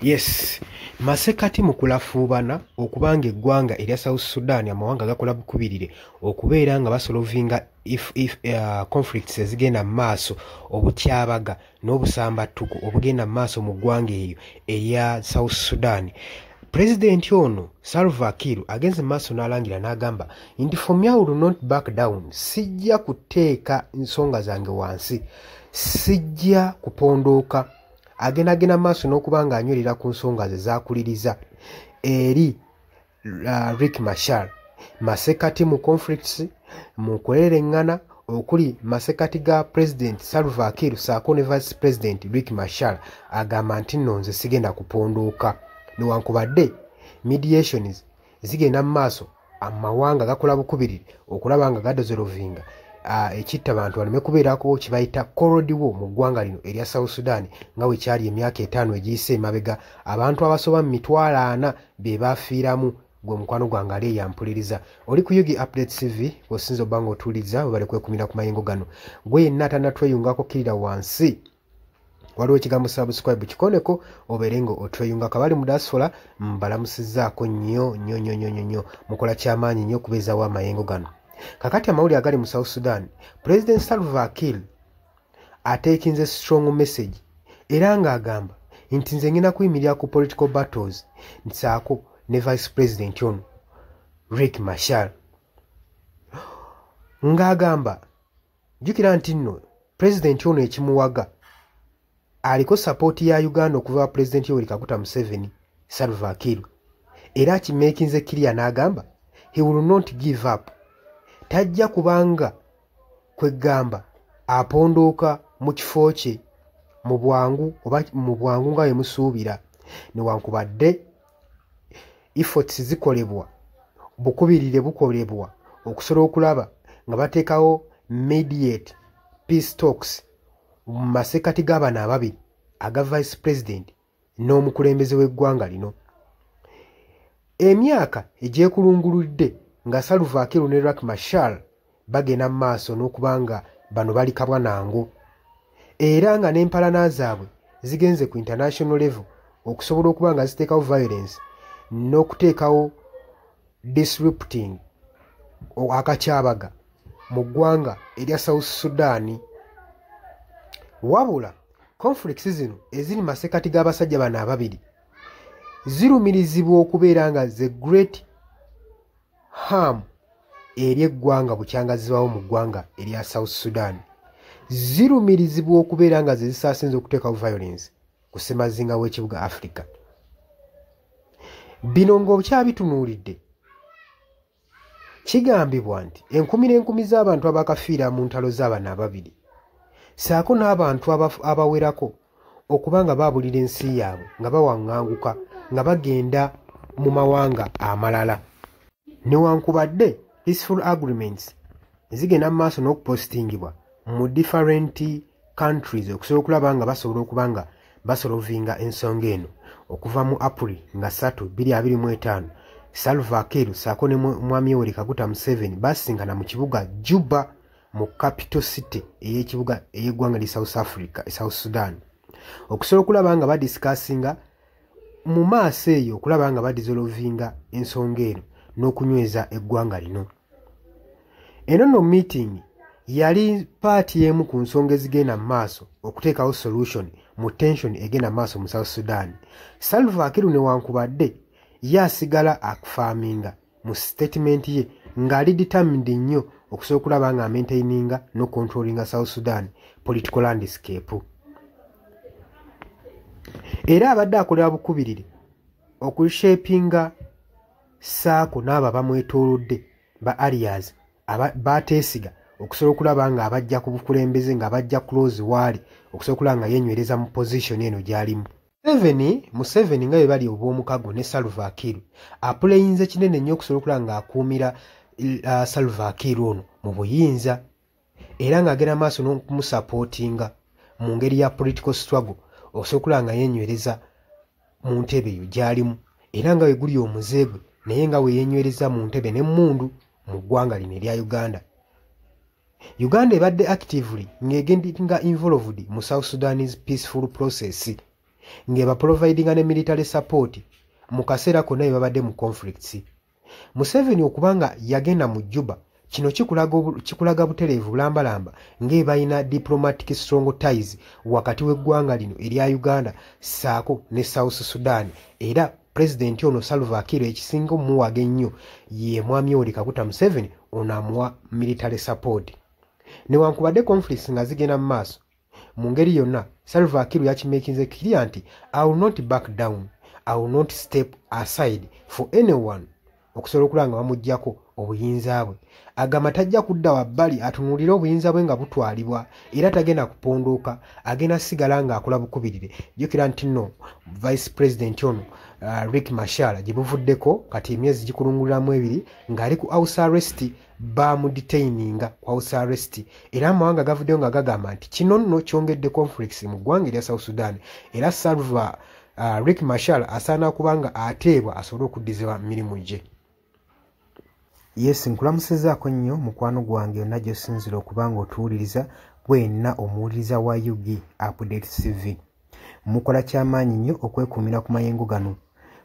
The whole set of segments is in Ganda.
Yes, masekati mu kulafuubana okuba ng'eggwanga erya South Sudan, amawanga gakola bukubirire okubeera nga basolovinga if conflicts ezigenda mu maaso, obukyabaga n'obusambattuko obugenda mu maaso mu ggwanga eryo erya South Sudan. Pulezidenti ono Salva Kiir agenze mu maaso n'alangira n'agamba nti, "For me, I will not back down. Sijja kuteeka nsonga zange wansi, sijja kupondooka." Agendagenda mu maaso n'okuba ng'anywerera ku nsonga ze zaakuliriza eri Riek Machar. Masekati mu conflicts, mu kwerereŋŋana okuli masekati ga President Salva Kiir saako ne Vice President Riek Machar, agamba nti nno nze sigenda kupondooka, newankubadde mediations zigenda mu maaso, amawanga gakola bukubirire okulaba nga gadissolvinga ekitta bantu baleme kubeerako kibayita cold war mu ggwanga lino erya South Sudan, nga bwe kyali emyaka 5 egiyise emabega, abantu abasoba mu 400,000 be bafiiramu. Gwe mukwano gwange ali eyampuliriza, oli ku Yugi Update TV, bw'osinza obba nga otuuliriza, webale kwekumira ku mayengo gano. Gwe yenna atannatweyungako, kkirira wansi, waliwo ekigambo "subscribe", kikoneko obeere nga otweyungako. Abali mu diaspora mbalamusizzaako nnyo nnyo nnyo nnyo nnyo, mukola kyamaanyi nnyo okubeezawo amayengo gano. Kakati amawulire agali mu South Sudan, President Salva Kiir ateekinze strong message era ng'agamba nti nze ngenda kuyimirira ku political battles nsaako ne Vice President ono Riek Machar, ng'agamba, jjukira nti nno pulezidenti ono ekimuwaga aliko support ya Uganda okuva wa Pulezidenti Yoweri Kaguta Museveni. Salva Kiir era akimakinze clear n'agamba he will not give up, tajja kubanga kweggamba apondooka mu kifo kye mu bwangu oba mu bwangu nga bwe musuubira, newankubadde efforts zikolebwa, bukubirire bukolebwa okusobola okulaba nga bateekawo mediate peace talks mu masekkati g'abano ababiri, aga Vice President n'omukulembeze w'eggwanga lino. Emyaka egyekulunguludde nga Salva Kiir ne Riek Machar bagenda mu maaso n'okuba nga bano bali kabwa nango, era nga n'empalana zaabwe zigenze ku international level okusobola okuba nga ziteekawo violence n'okuteekawo disrupting, akakyabaga mu ggwanga erya South Sudan. Wabula conflicts zino eziri masekati g'abasajja bano ababiri zirumirizibwa okubeera nga the great harm eri eggwanga bukyanga zibawo mu ggwanga erya South Sudan, zirumirizibwa okubeera nga ze zisaasinze okuteekawo violence ku ssemazinga w'ekibuga Africa. Bino ng'okyabitunuulidde, kigambibwa nti enkumi n'enkumi z'abantu abakafiira mu ntalo z'abano ababiri, ssaako n'abantu abawerako okuba nga baabulira ensi yaabwe, nga bawaŋŋanguka nga bagenda mu mawanga amalala, newankubadde peaceful agreements zigenda mu maaso n'okupositingibwa mu different countries okusobola okulaba nga basobola okuba nga basolovinga ensonga eno. Okuva mu April nga 3 2025, Salva Kiir ssaako ne Mwami Yoweri Kaguta Museveni basinkana mu kibuga Juba, mu capital city ey'ekibuga ey'eggwanga lya South Africa, South Sudan, okusobola okulaba nga badiscussinga mu maaso eyo okulaba nga badissolvinga ensonga eno n'okunyweza eggwanga lino. Eno nno meeting yali part emu ku nsonga ezigenda mu maaso okuteekawo solution mu tension egenda mu maaso mu South Sudan. Salva Kiir, newankubadde ye asigala akuconfirminga mu statement ye ng'ali determined nnyo okusobola okulaba nga amaintaininga n'okucontrollinga South Sudan political landscape, era abadde akolera bukubirire okushapinga saako n'abo abamwetoolodde ba allies bateesiga okusobola okulaba nga abajja ku bukulembeze, nga bajja close waali okusobola okulaba nga yenywereza mu position eno gy'alimu. Museveni nga bwe bali obw'omukago ne Salva Kiir, aplayinze kinene nnyo okusobola okulaba ng'akuumira Salva Kiir ono mu buyinza, era ng'agenda maaso n'okumusupportinga mu ngeri ya political struggle okusobola okulaba nga yenywereza mu ntebe eyo gy'alimu, era nga we guli omuze gwe naye nga we yenywereza mu ntebe n'emmundu mu ggwanga lino erya Uganda. Uganda ebadde actively ng'egettinga involved mu South Sudanese peaceful process. ng'ebaprovidinga ne military support mu kaseera konna bye babadde mu conflicts. Museveni okubanga yagenda mu Juba, kino kikulaga butereevu bulambalamba ng'ebalina diplomatic strong ties wakati w'eggwanga lino erya Uganda ssaako ne South Sudan. Era pulezidenti ono Salva Kiir ekisinga omuwaga ennyo ye mwami Yoweri Kaguta Museveni, ono amuwa military support. Newankubadde conflicts nga zigenda mu maaso, mu ngeri yonna Salva Kiir yakimakinze clear nti I will not back down, I will not step aside for anyone okusobola okulaba nga bamuggyako obuyinza bwe. Agamba tajja kudda wabbali atunuulire obuyinza bwe nga butwalibwa, era tagenda kupondooka, agenda sigala ng'akola bukubirire. Jjukira nti nno vice president ono Riek Machar gye buvuddeko kati emyezi gikulunguliramu 2 ng'ali ku house arrest, bamudetaininga ku house arrest, era amawanga gavuddeyo nga gagamba nti kino nno kyongedde conflicts mu ggwanga erya South Sudan, era Salva Riek Machar asaana kuba nga ateebwa asobole okuddizibwa mirimu gye. Yes, nkulamusizaako nnyo mukwano gwange yonna gy'osinziira okuba nga otuwuliriza, bwenna omuwuliriza wa UG Update TV. Mukola kyamaanyi nnyo okwekuumira ku mayengo gano.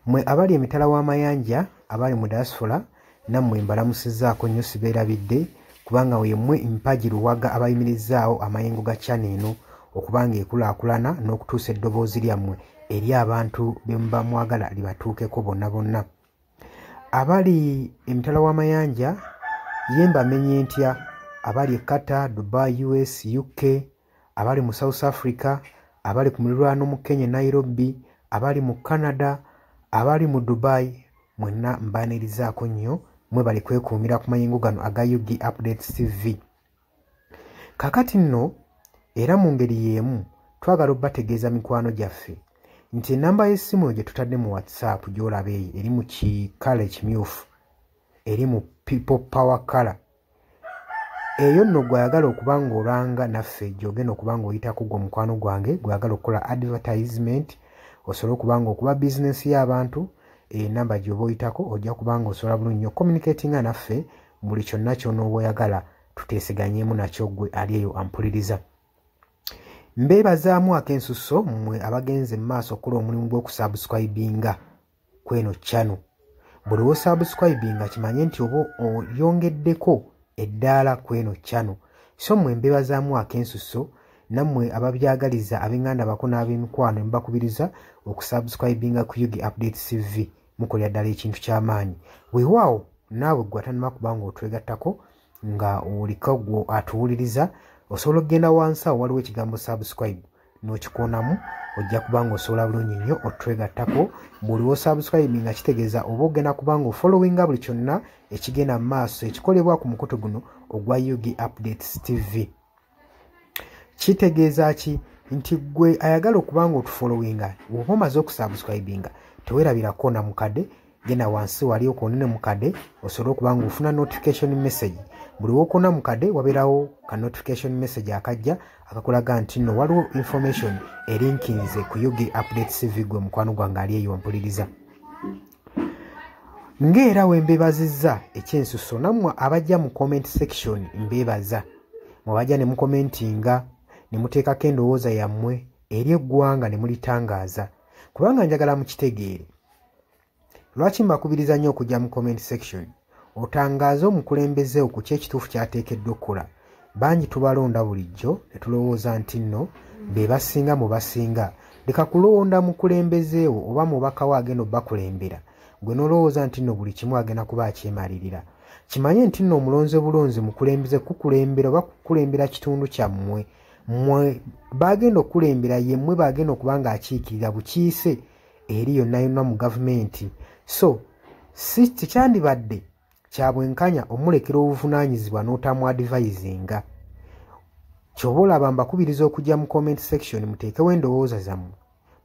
Mmwe abali emitala w'amayanja, abali mu diaspora, nammwe mbalamusizaako nnyo, sibeerabidde, kubanga yemmwe mpagi luwaga abayimirizaawo amayengo ga channel eno okuba nga ekulaakulana n'okutuusa eddoboozi lyammwe eri abantu be muba mwagala libatuukeko bonna bonna. Abali emitala w'amayanja ye mbamenye ntya, abali e Qatar, Dubai, US, UK, abali mu South Africa, abali ku muliraano mu Kenya Nairobi, abali mu Canada, abali mu Dubai, mwenna mbaanirizaako nnyo, mwe bali kwekuumira ku mayengo gano aga UG Updates TV. Kaakati nno era mu ngeri y'emu twagala obbategeeza mikwano gyaffe nti ennamba y'essimu gye tutadde mu WhatsApp gy'olaba eyo eri mu kikala ekimyufu, eri mu people power color. Eyo nno gw'ayagala okuba ng'olanga naffe gy'ogenda okuba ng'oyitako gwe mukwano gwange gw'ayagala okukola advertisement osobole okuba ng'okuba bizinensi y'abantu, ennamba gy'oba oyitako ojja kuba ng'osobola bulungi nnyo communicatinga naffe buli kyonna ky'onooba oyagala tuteeseganyeemu nakyo ggwe ali eyo ampuliriza. Mbeebazaamu ak'ensusso mmwe abagenze mu maaso okukola omulimu gw'okusubscribinga kw'eno channel. Buli w'osubscribinga kimanye nti oba oyongeddeko eddaala kw'eno channel. So mmwe mbeebazaamu ak'ensusso, nammwe ababyagaliza ab'eŋŋanda bako n'ab'emikwano mbakubiriza okusubscribinga ku UG Updates TV, mukolera ddala ekintu ky'amaanyi. Weewaawo naawe ggwe atannaba kuba ng'otwegattako nga oliko ggwe atuwuliriza, osobola okugenda wansi awo waliwo ekigambo subscribe n'okikoonamu, ojja kuba ng'osobola bulungi nnyo otwegattako. Buli w'osubscribinga kitegeeza oba ogenda kuba ng'ofollowinga buli kyonna ekigenda mu maaso ekikolebwa ku mukutu guno ogwa UG Updates TV. Kitegeeza ki? Nti ggwe ayagala okuba ng'otufollowinga bw'oba omaze okusubscribinga teweerabira kkoona mukadde, genda wansi wali okoonene mukadde osobole okuba ng'ofuna notification message. Buli w'okoona mukadde wabeerawo ka notification message akajja akakulaga nti nno waliwo information erinkinze ku UG Updates TV gwe mukwano gwange ali eyo mpuliriza. Ng'era we mbeebazizza ekyensusso, nammwe abajja mu comment section mbeebaza. Mwabajja ne mukomentinga ne muteekako endowooza yammwe eri eggwanga ne mulitangaaza, kubanga njagala mukitegeere. Lwaki mbakubiriza nnyo okujja mu comment section otangaaze omukulembeze ku ki ekituufu ky'ateekeddwa okukola? Bangi tubalonda bulijjo ne tulowooza nti nno be basinga mu basinga. Leka kulonda mukulembeze wo oba mubaka wo agenda obbakulembera, gwe n'olowooza nti nno buli kimu agenda kuba akyemalirira. Kimanye nti nno omulonze bulonzi mukulembeze kukulembera oba kukulembera kitundu kyammwe. Mmwe bagenda okukulembera, ye mmwe bagenda okuba ng'akiikirira bukiise eri yonna yonna mu gavumenti. So si tekyandibadde kya bwenkanya omulekera obuvunaanyizibwa n'otamu advisinga. Ky'oba olaba mbakubiriza okujja mu comment section muteekewo endowooza zammwe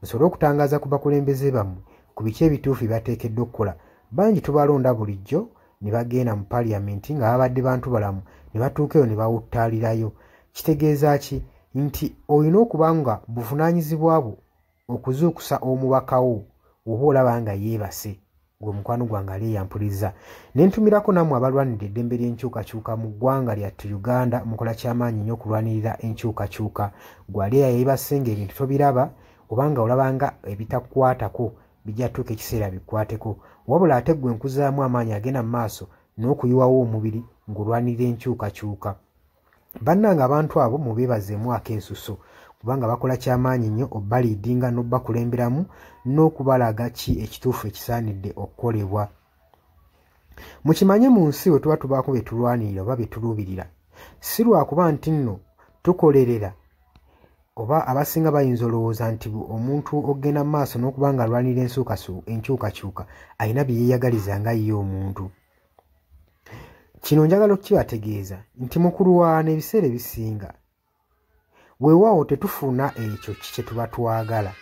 musobole okutangaaza ku bakulembeze bammwe ku biki ebituufu bye bateekeddwa okukola. Bangi tubalonda bulijjo ne bagenda mu paliamenti nga babadde bantu balamu, ne batuuka eyo ne bawuttaalirayo. Kitegeeza ki? Nti olina okuba nga buvunaanyizibwa bwo okuzuukusa omubaka wo oba olaba nga yeebase, gwe mukwano gwange ali eyampuliriza. Ne ntumirako nammwe abalwanirira eddembe ly'enkyukakyuka mu ggwanga lyattu Uganda, mukola kyamaanyi nnyo okulwanirira enkyukakyuka. Gwe ali eyayeebase ng'ebintu tobiraba, Obanga olabanga ebitakwatako bijja tuuka ekiseera bikwateko. Wabula ate ggwe nkuzaamu amaanyi agenda mu maaso n'okuyiwawo omubiri ng'olwanirira enkyukakyuka. Bannange, abantu abo mubeebazeemu ak'ensuso, kubanga bakola kyamaanyi nnyo obbaliidinga n'obbakulemberamu n'okubalaga ki ekituufu ekisaanidde okukolebwa. Mukimanye, mu nsi we tuba tubaako bye tulwanirira oba bye tuluubirira, si lwakuba nti nno tukolerera, oba abasinga bayinza olowooza nti omuntu okugenda mu maaso n'okuba nga alwanirira enkyukakyuka alina bye yeeyagaliza nga ye omuntu. Kino njagala okukibategeeza nti mu kulwana ebiseera ebisinga, weewaawo tetufuna ekyo kye tuba twagala,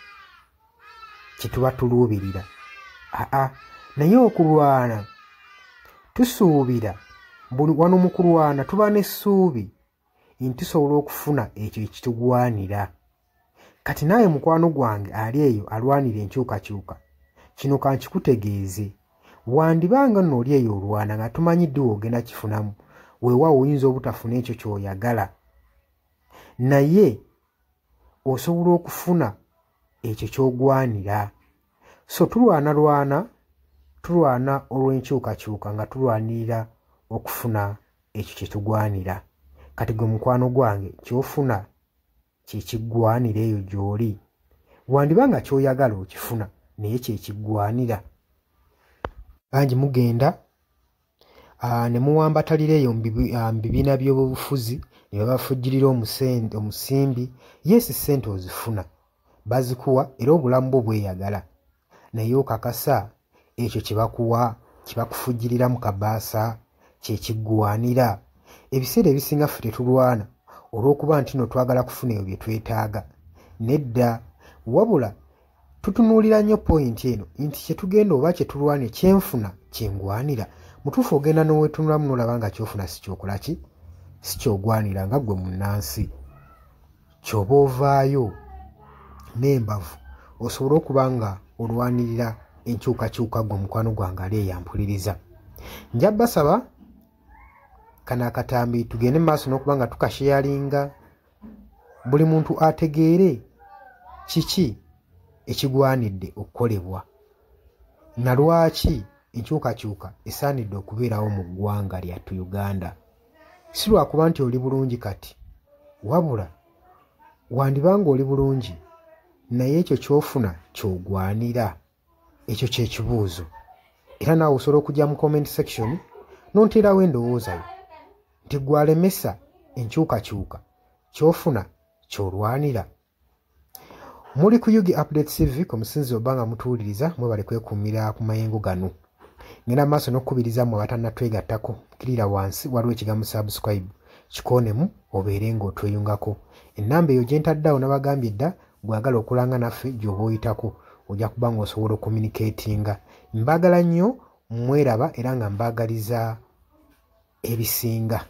kye tuba tuluubirira, aa, naye okulwana tusuubira wano mu kulwana tuba n'essuubi nti tusobola okufuna ekyo ekitugwanira. Kati naawe mukwano gwange ali eyo alwanira enkyukakyuka, kino kankikutegeeze: wandibanga nno oli eyo olwana nga tumanyi ddi woogenda kifunamu. Weewaawo oyinza obutafuna ekyo ky'oyagala, naye osobola okufuna ekyo ky'ogwanira. So tulwanalwana, tulwana olw'enkyukakyuka nga tulwanirira okufuna ekyo kye tugwanira. Kati gwe mukwano gwange, ky'ofuna kyekiggwanira eyo gy'oli? Wandiba nga ky'oyagala okifuna, naye kyekiggwanira? Bangi mugenda ne muwambatalira eyo mu bibiina by'obufuzi ne babafujjirira omusimbi. Yes, ssente ozifuna, bazikuwa, era obulamu bwo bweyagala, naye okakasa ekyo kye bakuwa, kye bakufujjirira mu kabaasa, kyekiggwanira? Ebiseera ebisinga ffe tetulwana olw'okuba nti no twagala kufuna ebyo bye twetaaga, nedda, wabula tutunuulira nnyo point eno nti kyetugenda oba kyetulwane, kyenfuna kyengwanira? Mutuufu ogenda n'oweetunulamu n'olaba nga kyofuna si kyokola ki, si kyogwanira nga ggwe munnansi. Ky'oba ovaayo n'embavu osobole okuba nga olwanirira enkyukakyuka. Ggwe mukwano gwange ali eyampuliriza, nja basaba kano akatambi tugende mu maaso n'okuba nga tukasharinga, buli muntu ategeere kiki ekigwanidde okukolebwa na lwaki enkyukakyuka esaanidde okubeerawo mu ggwanga lyattu Uganda. Si lwakuba nti oli bulungi kati, wabula wandibanga oli bulungi, naye ekyo ky'ofuna ky'ogwanira? Ekyo kyekibuuzo. Era naawe osobola okujja mu comment section n'onteerawo endowooza yo nti gwalemesa enkyukakyuka, ky'ofuna ky'olwanira? Muli ku Yugi Update TV ku musinzi oba nga mutuwuliriza, mwebale kwekuumira ku mayengo gano. Ngenda maaso n'okukubiriza mmwe abatannatwegattako, kirira wansi waliwo ekigambo "subscribe", kikoonemu obeere ng'otweyungako. Ennamba eyo gye ntaddeawo, nabagambye dda, gwagala okulanga naffe gy'oba oyitako ojja kuba ng'osobola okucommunicatinga. Mbaagala nnyo, mweraba, era nga mbaagaliza ebisinga.